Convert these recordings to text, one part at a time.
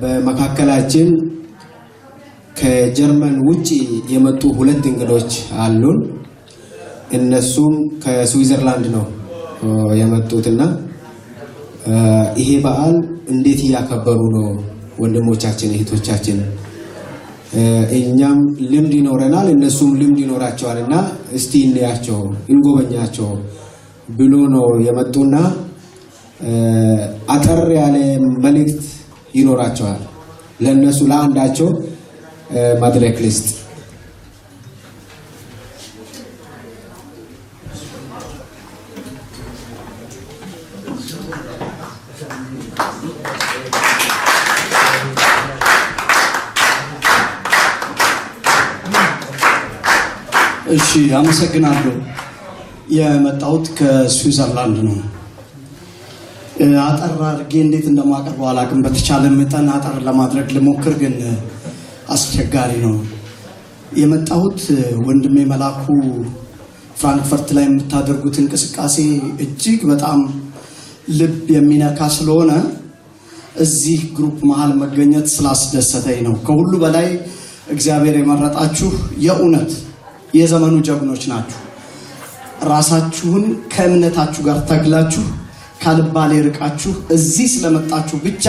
በመካከላችን ከጀርመን ውጪ የመጡ ሁለት እንግዶች አሉን። እነሱም ከስዊዘርላንድ ነው የመጡትና ይሄ በዓል እንዴት እያከበሩ ነው ወንድሞቻችን እህቶቻችን፣ እኛም ልምድ ይኖረናል፣ እነሱም ልምድ ይኖራቸዋል እና እስቲ እንያቸው እንጎበኛቸው ብሎ ነው የመጡና አጠር ያለ መልእክት ይኖራቸዋል። ለእነሱ ለአንዳቸው መድረክ ልስጥ። እሺ፣ አመሰግናለሁ። የመጣሁት ከስዊዘርላንድ ነው። አጠር አድርጌ እንዴት እንደማቀርበው አላውቅም። በተቻለ መጠን አጠር ለማድረግ ልሞክር፣ ግን አስቸጋሪ ነው። የመጣሁት ወንድሜ መላኩ ፍራንክፈርት ላይ የምታደርጉት እንቅስቃሴ እጅግ በጣም ልብ የሚነካ ስለሆነ እዚህ group መሀል መገኘት ስላስደሰተኝ ነው። ከሁሉ በላይ እግዚአብሔር የመረጣችሁ የእውነት የዘመኑ ጀግኖች ናችሁ። ራሳችሁን ከእምነታችሁ ጋር ተግላችሁ ካልባሌ ርቃችሁ እዚህ ስለመጣችሁ ብቻ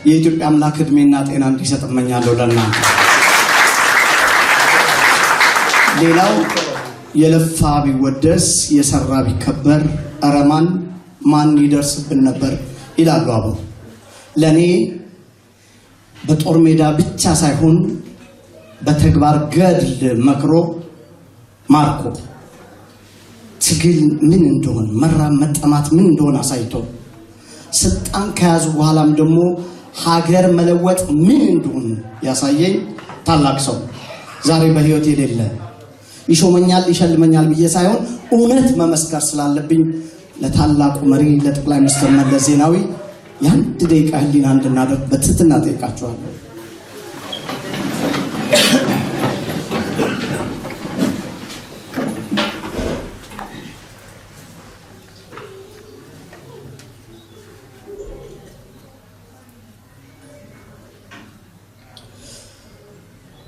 የኢትዮጵያ አምላክ እድሜና ጤና እንዲሰጥ እመኛለሁ ለእናንተ። ሌላው የለፋ ቢወደስ የሰራ ቢከበር እረ ማን ማን ይደርስብን ነበር ይላሉ አበው። ለእኔ በጦር ሜዳ ብቻ ሳይሆን በተግባር ገድል መክሮ ማርኮ ትግል ምን እንደሆን መራብ መጠማት ምን እንደሆን አሳይቶ ስልጣን ከያዙ በኋላም ደግሞ ሀገር መለወጥ ምን እንደሆን ያሳየኝ ታላቅ ሰው ዛሬ በሕይወት የሌለ ይሾመኛል ይሸልመኛል ብዬ ሳይሆን እውነት መመስከር ስላለብኝ ለታላቁ መሪ ለጠቅላይ ሚኒስትር መለስ ዜናዊ የአንድ ደቂቃ ሕሊና እንድናደርግ በትህትና ጠይቃችኋለሁ።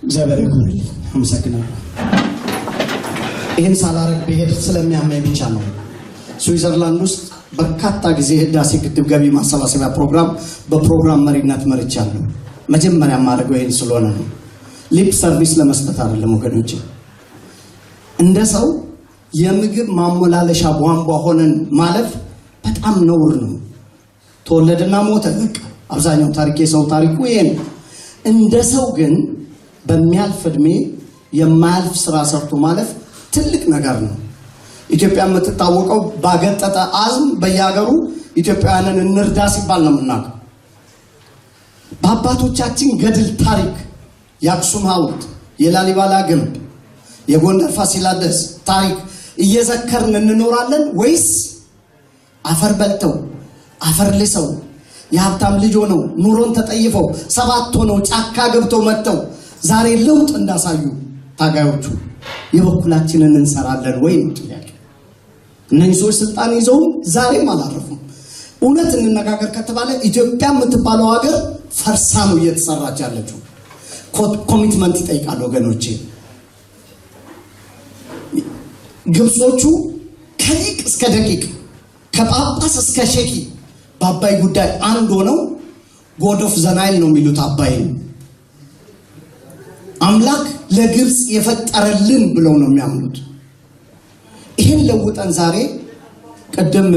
እግዚአብሔር ይሁን። አመሰግናለሁ። ይህን ሳላረግ ብሄድ ስለሚያመኝ ብቻ ነው። ስዊዘርላንድ ውስጥ በርካታ ጊዜ ህዳሴ ግድብ ገቢ ማሰባሰቢያ ፕሮግራም በፕሮግራም መሪነት መርቻለሁ። መጀመሪያ የማደርገው ይህን ስለሆነ ነው። Lip service ለመስጠት አይደለም ወገኖቼ። እንደ ሰው የምግብ ማሞላለሻ ቧንቧ ሆነን ማለፍ በጣም ነውር ነው። ተወለደና ሞተ፣ በቃ አብዛኛው ታሪክ የሰው ታሪኩ ይሄ ነው። እንደ ሰው ግን በሚያልፍ እድሜ የማያልፍ ስራ ሰርቶ ማለፍ ትልቅ ነገር ነው። ኢትዮጵያ የምትታወቀው ባገጠጠ አዝም በየሀገሩ ኢትዮጵያውያንን እንርዳ ሲባል ነው የምናውቀው። በአባቶቻችን ገድል ታሪክ የአክሱም ሐውልት፣ የላሊበላ ግንብ፣ የጎንደር ፋሲለደስ ታሪክ እየዘከርን እንኖራለን ወይስ አፈር በልተው አፈር ልሰው የሀብታም ልጅ ሆነው ኑሮን ተጠይፈው ሰባት ሆነው ጫካ ገብተው መጥተው ዛሬ ለውጥ እንዳሳዩ ታጋዮቹ የበኩላችንን እንሰራለን ወይ ነው ጥያቄ። እነዚህ ሰዎች ስልጣን ይዘውም ዛሬም አላረፉም። እውነት እንነጋገር ከተባለ ኢትዮጵያ የምትባለው ሀገር ፈርሳ ነው እየተሰራች ያለችው። Commitment ይጠይቃል ወገኖቼ። ግብጾቹ ከሊቅ እስከ ደቂቅ ከጳጳስ እስከ ሼኪ በአባይ ጉዳይ አንድ ሆነው God of the Nile ነው የሚሉት አባይን አምላክ ለግብፅ የፈጠረልን ብለው ነው የሚያምኑት። ይህን ለውጠን ዛሬ ቅድም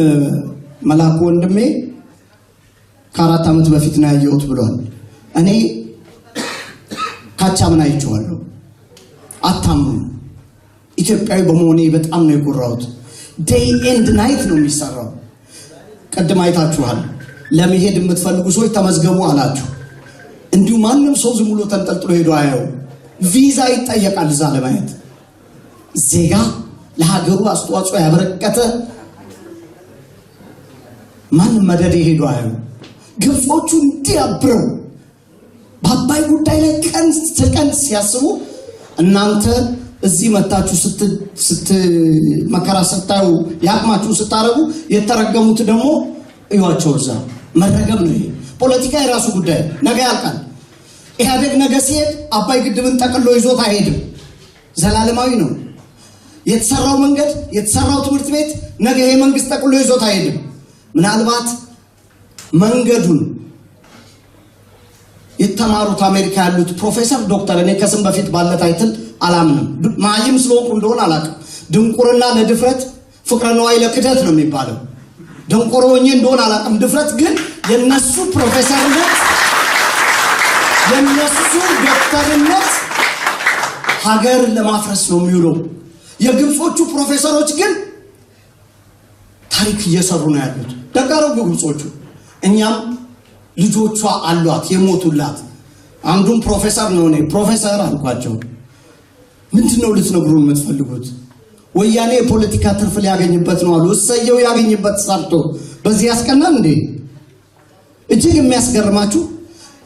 መላኩ ወንድሜ ከ4 ዓመት በፊት ነው ያየሁት ብሏል። እኔ ካቻምና አይቼዋለሁ። አታምኑም። ኢትዮጵያዊ በመሆኔ በጣም ነው የኮራሁት። Day and night ነው የሚሰራው። ቅድም አይታችኋል። ለመሄድ የምትፈልጉ ሰዎች ተመዝገቡ አላችሁ። እንዲሁ ማንም ሰው ዝም ብሎ ተንጠልጥሎ ሄዶ አያየው። ቪዛ ይጠየቃል እዛ ለማየት። ዜጋ ለሀገሩ አስተዋጽኦ ያበረከተ ማንም መደዴ ሄዶ አያየው። ግብጾቹ እንዲህ አብረው በአባይ ጉዳይ ላይ ቀን ተቀን ሲያስቡ እናንተ እዚህ መታችሁ መከራ ስታዩ ያቅማችሁ ስታረጉ የተረገሙት ደግሞ እዩዋቸው። እዛ መረገም ነው ይሄ። ፖለቲካ የራሱ ጉዳይ፣ ነገ ያልቃል። ኢህአዴግ ነገ ሲሄድ አባይ ግድብን ጠቅሎ ይዞት አይሄድም። ዘላለማዊ ነው። የተሰራው መንገድ፣ የተሰራው ትምህርት ቤት ነገ ይሄ መንግስት ጠቅሎ ይዞት አይሄድም። ምናልባት መንገዱን የተማሩት አሜሪካ ያሉት ፕሮፌሰር፣ ዶክተር፣ እኔ ከስም በፊት ባለ title አላምንም። መሀይም ስለሆንኩ እንደሆነ አላውቅም። ድንቁርና ለድፍረት፣ ፍቅረ ነዋይ ለክደት ነው የሚባለው። ደንቆሮ ሆኜ እንደሆነ አላውቅም። ድፍረት ግን የነሱ ፕሮፌሰርነት፣ የነሱ ዶክተርነት ሀገር ለማፍረስ ነው የሚውለው። የግብጾቹ ፕሮፌሰሮች ግን ታሪክ እየሰሩ ነው ያሉት። ደጋረጉ ግብጾቹ። እኛም ልጆቿ አሏት የሞቱላት። አንዱም ፕሮፌሰር ነው። እኔ "ፕሮፌሰር" አልኳቸው። "ምንድን ነው ልትነግሩን የምትፈልጉት?" ወያኔ የፖለቲካ ትርፍ ሊያገኝበት ነው አሉ። እሰየው፣ ያገኝበት ሰርቶ። በዚህ ያስቀናል እንዴ? እጅግ የሚያስገርማችሁ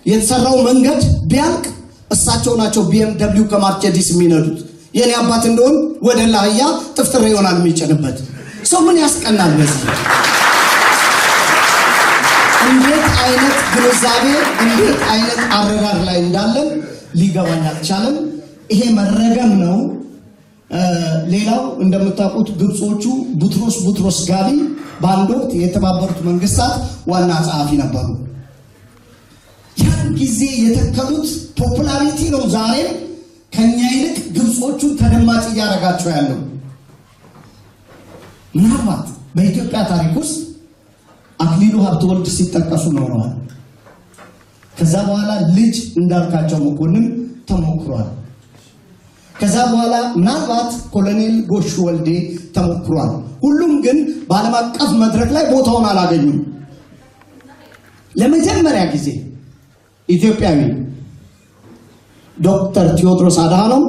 የተሰራው መንገድ ቢያልቅ እሳቸው ናቸው BMW ከማርቸዲስ የሚነዱት። የእኔ አባት እንደሆን ወደ ላህያ ጥፍጥሬ ይሆናል የሚጭንበት። ሰው ምን ያስቀናል በዚህ? እንዴት አይነት ግንዛቤ፣ እንዴት አይነት አረዳድ ላይ እንዳለን ሊገባኝ አልቻለም። ይሄ መረገም ነው። ሌላው እንደምታውቁት ግብጾቹ ቡትሮስ ቡትሮስ ጋሊ በአንድ ወቅት የተባበሩት መንግስታት ዋና ጸሐፊ ነበሩ። ያን ጊዜ የተከሉት popularity ነው ዛሬም ከኛ ይልቅ ግብጾቹን ተደማጭ እያደረጋቸው ያለው። ምናልባት በኢትዮጵያ ታሪክ ውስጥ አክሊሉ ሀብተወልድ ሲጠቀሱ ኖረዋል። ከዛ በኋላ ልጅ እንዳልካቸው መኮንን ተሞክሯል። ከዛ በኋላ ምናልባት ኮሎኔል ጎሹ ወልዴ ተሞክሯል። ሁሉም ግን በዓለም አቀፍ መድረክ ላይ ቦታውን አላገኙም። ለመጀመሪያ ጊዜ ኢትዮጵያዊ ዶክተር ቴዎድሮስ አድሃኖም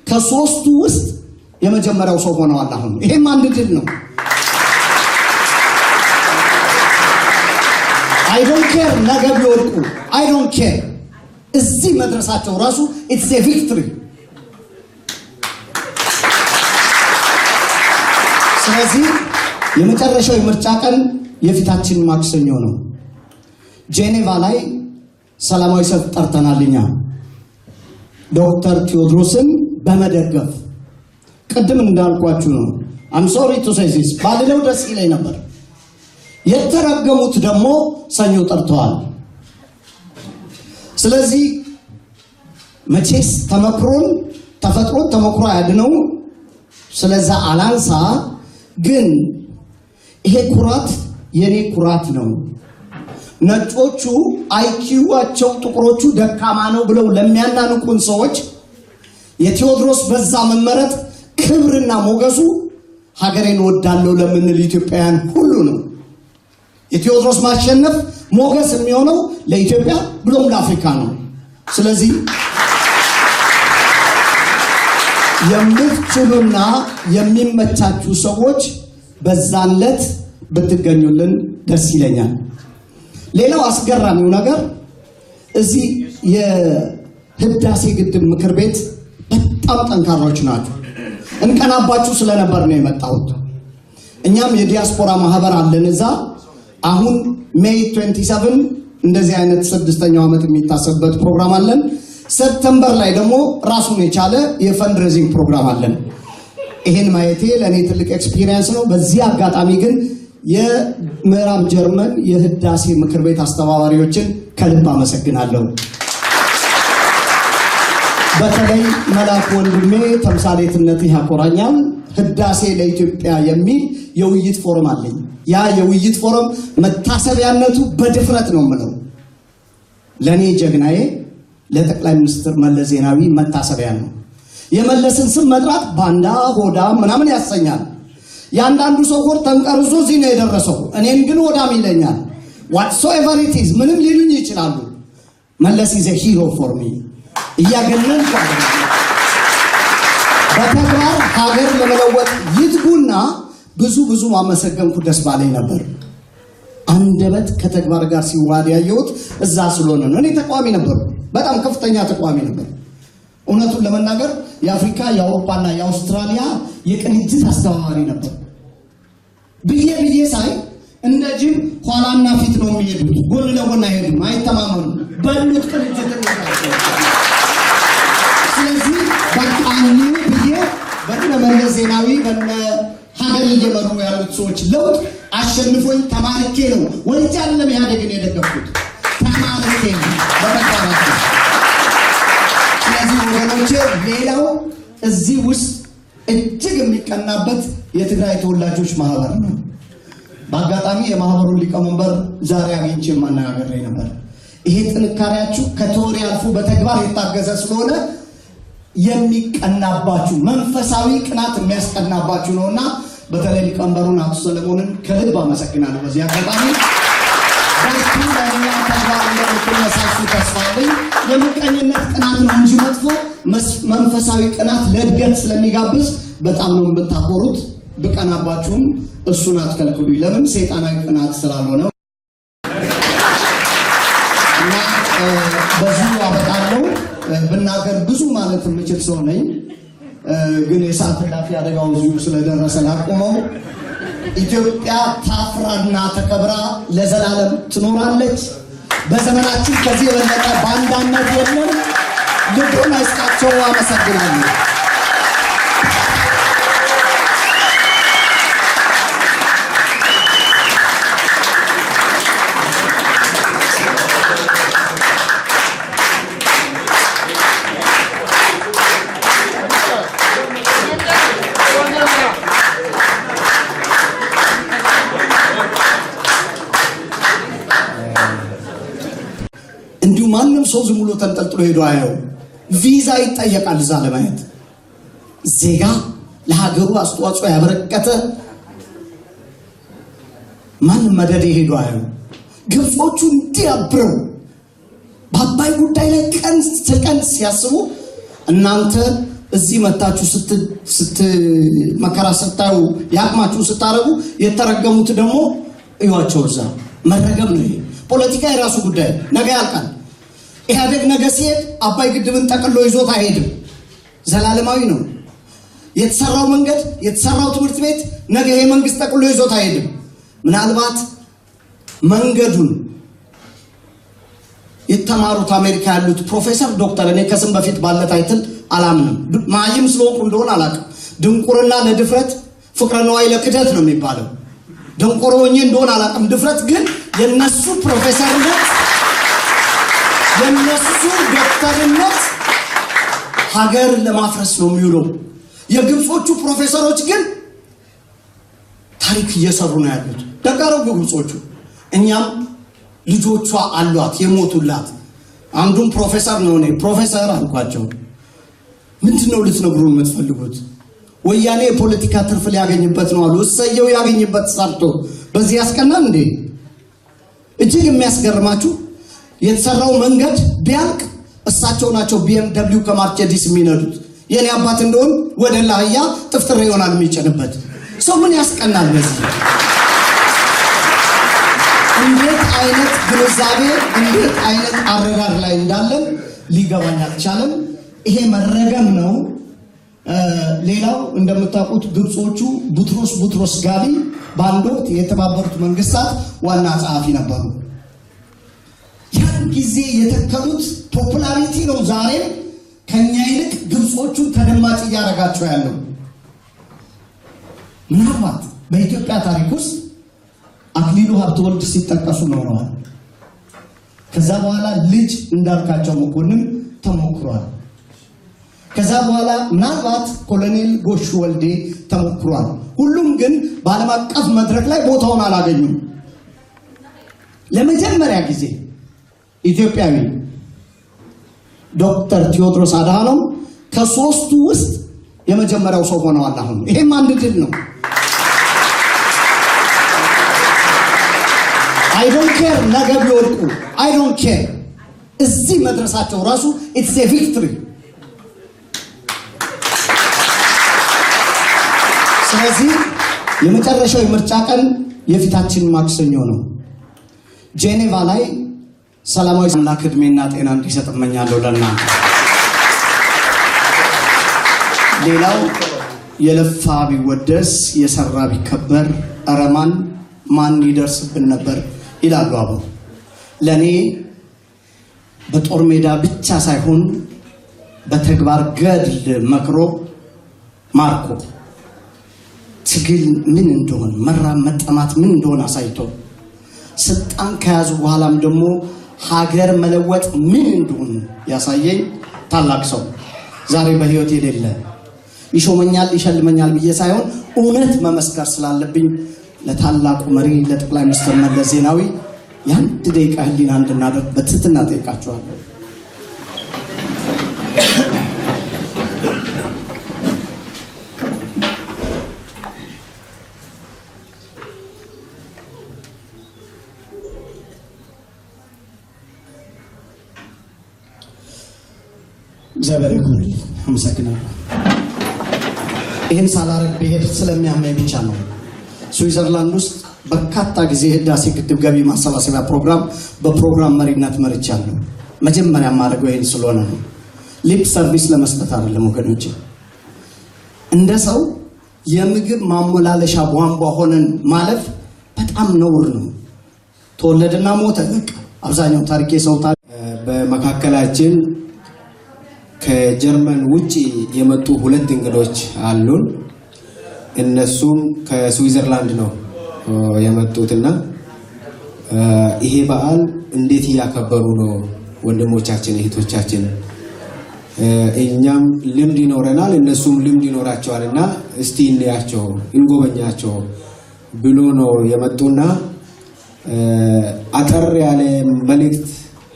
ከሶስቱ ውስጥ የመጀመሪያው ሰው ሆነዋል። አሁን ይሄም አንድ ድል ነው። I don't care ነገ ቢወድቁ፣ I don't care፣ እዚህ መድረሳቸው ራሱ it's a victory። ስለዚህ የመጨረሻው የምርጫ ቀን የፊታችን ማክሰኞ ነው። ጄኔቫ ላይ ሰላማዊ ሰልፍ ጠርተናል። እኛ ዶክተር ቴዎድሮስን በመደገፍ ቅድም እንዳልኳችሁ ነው። I'm sorry to say this፣ ባልለው ደስ ይለኝ ነበር። የተረገሙት ደግሞ ሰኞ ጠርተዋል። ስለዚህ መቼስ ተመክሮን ተፈጥሮን ተመክሮ አያድነው። ስለዛ አላንሳ። ግን ይሄ ኩራት የኔ ኩራት ነው። ነጮቹ IQ ዋቸው ጥቁሮቹ ደካማ ነው ብለው ለሚያናንቁን ሰዎች የቴዎድሮስ በዛ መመረጥ ክብርና ሞገሱ ሀገሬን ወዳለው ለምንል ኢትዮጵያውያን ሁሉ ነው። የቴዎድሮስ ማሸነፍ ሞገስ የሚሆነው ለኢትዮጵያ ብሎም ለአፍሪካ ነው። ስለዚህ የምትችሉና የሚመቻችሁ ሰዎች በዛን ዕለት ብትገኙልን ደስ ይለኛል። ሌላው አስገራሚው ነገር እዚህ የህዳሴ ግድብ ምክር ቤት በጣም ጠንካራዎች ናቸው። እንቀናባችሁ ስለነበር ነው የመጣሁት። እኛም የዲያስፖራ ማህበር አለን እዛ። አሁን May 27 እንደዚህ አይነት ስድስተኛው ዓመት የሚታሰብበት ፕሮግራም አለን። September ላይ ደግሞ ራሱን የቻለ የ fundraising ፕሮግራም አለን። ይሄን ማየቴ ለእኔ ትልቅ experience ነው። በዚህ አጋጣሚ ግን የምዕራብ ጀርመን የህዳሴ ምክር ቤት አስተባባሪዎችን ከልብ አመሰግናለሁ። በተለይ መላኩ ወንድሜ ተምሳሌትነትህ ያኮራኛል። ህዳሴ ለኢትዮጵያ የሚል የውይይት ፎረም አለኝ። ያ የውይይት ፎረም መታሰቢያነቱ በድፍረት ነው የምለው። ለእኔ ጀግናዬ ለጠቅላይ ሚኒስትር መለስ ዜናዊ መታሰቢያ ነው። የመለስን ስም መጥራት ባንዳ ሆዳም ምናምን ያሰኛል። የአንዳንዱ ሰው ሆድ ተንቀርዞ እዚህ ነው የደረሰው። እኔን ግን ሆዳም ይለኛል። Whatsoever it is፣ ምንም ሊሉኝ ይችላሉ። መለስ is a hero for me። እያገነንኩ በተግባር ሀገር ለመለወጥ ይትጉና ብዙ ብዙ ማመሰገንኩ ደስ ባለኝ ነበር። አንደበት ከተግባር ጋር ሲዋሃድ ያየሁት እዛ ስለሆነ ነው። እኔ ተቃዋሚ ነበርኩ፣ በጣም ከፍተኛ ተቃዋሚ ነበር። እውነቱን ለመናገር የአፍሪካ፣ የአውሮፓና የአውስትራሊያ የቅንጅት አስተባባሪ ነበር። ብዬ ብዬ ሳይ እንደ ጅብ ኋላና ፊት ነው የሚሄዱት፣ ጎን ለጎን አይሄዱም፣ አይተማመኑም። በሉት ቅንጅት። ስለዚህ በቃኝ ብዬ በነ መለስ ዜናዊ፣ በነ ሀገር እየመሩ ያሉት ሰዎች ለውጥ አሸንፎኝ ተማርኬ ነው። ወልጄ አይደለም ኢህአዴግን የደገፍኩት፣ ተማርኬ ነው በተግባራቸው። ስለዚህ ወገኖቼ፣ ሌላው እዚህ ውስጥ እጅግ የሚቀናበት የትግራይ ተወላጆች ማህበር ነው። በአጋጣሚ የማህበሩን ሊቀመንበር ዛሬ አግኝቼ ማነጋገር ነበር። ይሄ ጥንካሬያችሁ ከ theory አልፎ በተግባር የታገዘ ስለሆነ የሚቀናባችሁ፣ መንፈሳዊ ቅናት የሚያስቀናባችሁ ነውና በተለይ ሊቀመንበሩን አቶ ሰለሞንን ከልብ አመሰግናለሁ። በዚህ አጋጣሚ በርቱ፣ ለእኛ ተግባር እንደምትነሳሱ ተስፋ አለኝ። የምቀኝነት ቅናት ነው እንጂ መጥፎ፣ መንፈሳዊ ቅናት ለእድገት ስለሚጋብዝ በጣም ነው የምታኮሩት። ብቀናባችሁም እሱን አትከልክሉኝ። ለምን? ሰይጣናዊ ቅናት ስላልሆነ። እና በዚሁ አበቃለሁ። ብናገር ብዙ ማለት የምችል ሰው ነኝ፣ ግን የሰዓት እላፊ አደጋው እዚሁ ስለደረሰ ላቁመው። ኢትዮጵያ ታፍራና ተከብራ ለዘላለም ትኖራለች። በዘመናችን ከዚህ የበለጠ ባንዳነት የለም። ልቡን አይስጣቸው። አመሰግናለሁ። እንዲሁ ማንም ሰው ዝም ብሎ ተንጠልጥሎ ሄዶ አየው። ቪዛ ይጠየቃል እዛ ለማየት። ዜጋ ለሀገሩ አስተዋጽኦ ያበረከተ ማንም መደዴ ሄዶ አየው። ግብጾቹ እንዲህ አብረው በአባይ ጉዳይ ላይ ቀን ተቀን ሲያስቡ እናንተ እዚህ መታችሁ ስት መከራ ስታዩ የአቅማችሁ ስታረጉ የተረገሙት ደግሞ እዩዋቸው። እዛ መረገም ነው ይሄ። ፖለቲካ የራሱ ጉዳይ፣ ነገ ያልቃል። ኢህአዴግ ነገ ሲሄድ አባይ ግድብን ጠቅሎ ይዞት አይሄድም። ዘላለማዊ ነው። የተሰራው መንገድ፣ የተሰራው ትምህርት ቤት ነገ ይሄ መንግስት ጠቅሎ ይዞት አይሄድም። ምናልባት መንገዱን የተማሩት አሜሪካ ያሉት ፕሮፌሰር፣ ዶክተር፣ እኔ ከስም በፊት ባለ title አላምንም። መሃይም ስለሆንኩ እንደሆነ አላውቅም። ድንቁርና ለድፍረት፣ ፍቅረ ነዋይ ለክደት ነው የሚባለው። ደንቆሮ ሆኜ እንደሆነ አላውቅም። ድፍረት ግን የነሱ ፕሮፌሰርነት፣ የነሱ ዶክተርነት ሀገር ለማፍረስ ነው የሚውለው። የግብጾቹ ፕሮፌሰሮች ግን ታሪክ እየሰሩ ነው ያሉት። ደጋረጉ ግብጾቹ። እኛም ልጆቿ አሏት የሞቱላት። አንዱም ፕሮፌሰር ነው። እኔ ፕሮፌሰር አልኳቸው። ምንድን ነው ልትነግሩን የምትፈልጉት? ወያኔ የፖለቲካ ትርፍ ሊያገኝበት ነው አሉ። እሰየው፣ ያገኝበት ሰርቶ። በዚህ ያስቀናል እንዴ? እጅግ የሚያስገርማችሁ የተሰራው መንገድ ቢያልቅ እሳቸው ናቸው BMW ከማርቸዲስ የሚነዱት። የኔ አባት እንደሆን ወደ ላህያ ጥፍጥሬ ይሆናል የሚጭንበት። ሰው ምን ያስቀናል በዚህ? እንዴት አይነት ግንዛቤ፣ እንዴት አይነት አረዳድ ላይ እንዳለን ሊገባኝ አልቻለም። ይሄ መረገም ነው። ሌላው እንደምታውቁት ግብጾቹ ቡትሮስ ቡትሮስ ጋሊ በአንድ ወቅት የተባበሩት መንግስታት ዋና ጸሐፊ ነበሩ። ያን ጊዜ የተከሉት popularity ነው ዛሬም ከኛ ይልቅ ግብጾቹን ተደማጭ እያደረጋቸው ያለው። ምናልባት በኢትዮጵያ ታሪክ ውስጥ አክሊሉ ሀብተወልድ ሲጠቀሱ ኖረዋል። ከዛ በኋላ ልጅ እንዳልካቸው መኮንን ተሞክሯል። ከዛ በኋላ ምናልባት ኮሎኔል ጎሹ ወልዴ ተሞክሯል። ሁሉም ግን በዓለም አቀፍ መድረክ ላይ ቦታውን አላገኙም። ለመጀመሪያ ጊዜ ኢትዮጵያዊ ዶክተር ቴዎድሮስ አድሃኖም ከሶስቱ ውስጥ የመጀመሪያው ሰው ሆነዋል። አሁን ይሄም አንድ ድል ነው። I don't care ነገ ቢወድቁ፣ I don't care፣ እዚህ መድረሳቸው ራሱ it's a victory። ስለዚህ የመጨረሻው የምርጫ ቀን የፊታችን ማክሰኞ ነው። ጄኔቫ ላይ ሰላማዊ አምላክ እድሜና ጤና እንዲሰጥ እመኛለሁ ለእናንተ። ሌላው የለፋ ቢወደስ፣ የሰራ ቢከበር፣ እረማን ማን ይደርስብን ነበር ይላሉ አበው። ለእኔ በጦር ሜዳ ብቻ ሳይሆን በተግባር ገድል መክሮ ማርኮ ትግል ምን እንደሆን፣ መራብ መጠማት ምን እንደሆነ አሳይቶ፣ ስልጣን ከያዙ በኋላም ደግሞ ሀገር መለወጥ ምን እንደሆነ ያሳየኝ ታላቅ ሰው፣ ዛሬ በህይወት የሌለ፣ ይሾመኛል ይሸልመኛል ብዬ ሳይሆን እውነት መመስከር ስላለብኝ ለታላቁ መሪ ለጠቅላይ ሚኒስትር መለስ ዜናዊ የአንድ ደቂቃ ህሊና እንድናደርግ በትህትና ጠይቃችኋለሁ። እግዚአብሔር ይክበርልኝ። አመሰግናለሁ። ይህን ሳላረግ ብሄድ ስለሚያመኝ ብቻ ነው። ስዊዘርላንድ ውስጥ በርካታ ጊዜ የህዳሴ ግድብ ገቢ ማሰባሰቢያ ፕሮግራም በፕሮግራም መሪነት መርቻለሁ። መጀመሪያ የማደርገው ይህን ስለሆነ ነው። Lip service ለመስጠት አይደለም ወገኖቼ። እንደ ሰው የምግብ ማሞላለሻ ቧንቧ ሆነን ማለፍ በጣም ነውር ነው። ተወለደና ሞተ። በቃ አብዛኛው ታሪክ የሰው ታሪክ። በመካከላችን ከጀርመን ውጪ የመጡ ሁለት እንግዶች አሉን። እነሱም ከስዊዘርላንድ ነው የመጡትና ይሄ በዓል እንዴት እያከበሩ ነው ወንድሞቻችን እህቶቻችን፣ እኛም ልምድ ይኖረናል፣ እነሱም ልምድ ይኖራቸዋልና እስቲ እንያቸው እንጎበኛቸው ብሎ ነው የመጡና አጠር ያለ መልእክት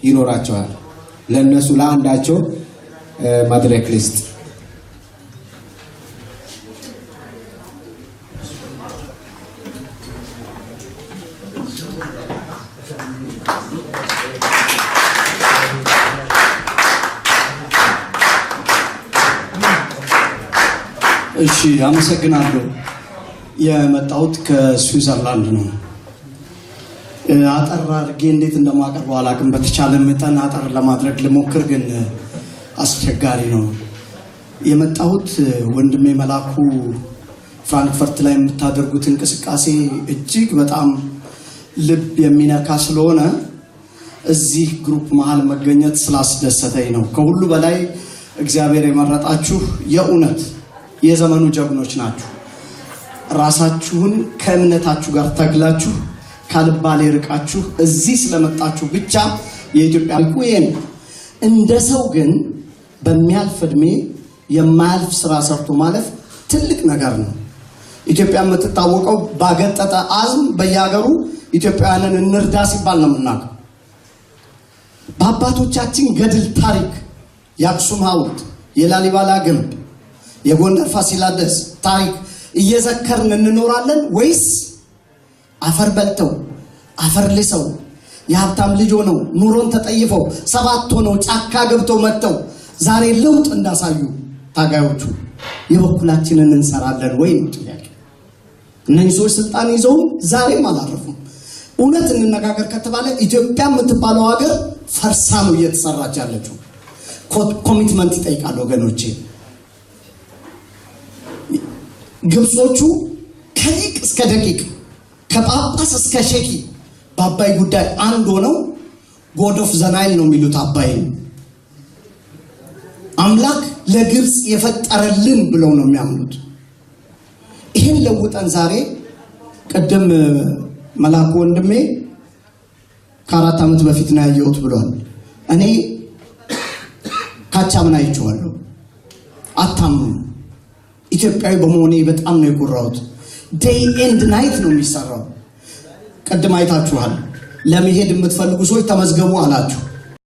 ይኖራቸዋል። ለእነሱ ለአንዳቸው መድረክ ልስጥ። እሺ፣ አመሰግናለሁ። የመጣሁት ከስዊዘርላንድ ነው። አጠር አድርጌ እንዴት እንደማቀርበው አላውቅም። በተቻለ መጠን አጠር ለማድረግ ልሞክር፣ ግን አስቸጋሪ ነው። የመጣሁት ወንድሜ መላኩ ፍራንክፈርት ላይ የምታደርጉት እንቅስቃሴ እጅግ በጣም ልብ የሚነካ ስለሆነ እዚህ group መሀል መገኘት ስላስደሰተኝ ነው። ከሁሉ በላይ እግዚአብሔር የመረጣችሁ የእውነት የዘመኑ ጀግኖች ናችሁ። ራሳችሁን ከእምነታችሁ ጋር ተግላችሁ፣ ካልባሌ ርቃችሁ እዚህ ስለመጣችሁ ብቻ የኢትዮጵያ ይሄ ነው። እንደ ሰው ግን በሚያልፍ እድሜ የማያልፍ ስራ ሰርቶ ማለፍ ትልቅ ነገር ነው። ኢትዮጵያ የምትታወቀው ባገጠጠ አዝም በየሀገሩ ኢትዮጵያውያንን እንርዳ ሲባል ነው የምናውቀው። በአባቶቻችን ገድል ታሪክ የአክሱም ሐውልት፣ የላሊበላ ግንብ፣ የጎንደር ፋሲለደስ ታሪክ እየዘከርን እንኖራለን ወይስ አፈር በልተው አፈር ልሰው የሀብታም ልጅ ሆነው ኑሮን ተጠይፈው ሰባት ሆነው ጫካ ገብተው መጥተው ዛሬ ለውጥ እንዳሳዩ ታጋዮቹ የበኩላችንን እንሰራለን ወይ ነው ጥያቄ። እነዚህ ሰዎች ስልጣን ይዘውም ዛሬም አላረፉም። እውነት እንነጋገር ከተባለ ኢትዮጵያ የምትባለው ሀገር ፈርሳ ነው እየተሰራች ያለችው። Commitment ይጠይቃል ወገኖቼ። ግብጾቹ ከሊቅ እስከ ደቂቅ፣ ከጳጳስ እስከ ሼኪ በአባይ ጉዳይ አንድ ሆነው God of the Nile ነው የሚሉት፣ አባይን አምላክ ለግብፅ የፈጠረልን ብለው ነው የሚያምኑት። ይህን ለውጠን ዛሬ ቅድም መላኩ ወንድሜ ከ4 ዓመት በፊት ነው ያየሁት ብሏል። እኔ ካቻምን አይቼዋለሁ። አታምኑም። ኢትዮጵያዊ በመሆኔ በጣም ነው የኮራሁት። Day and night ነው የሚሰራው። ቅድም አይታችኋል። ለመሄድ የምትፈልጉ ሰዎች ተመዝገቡ አላችሁ።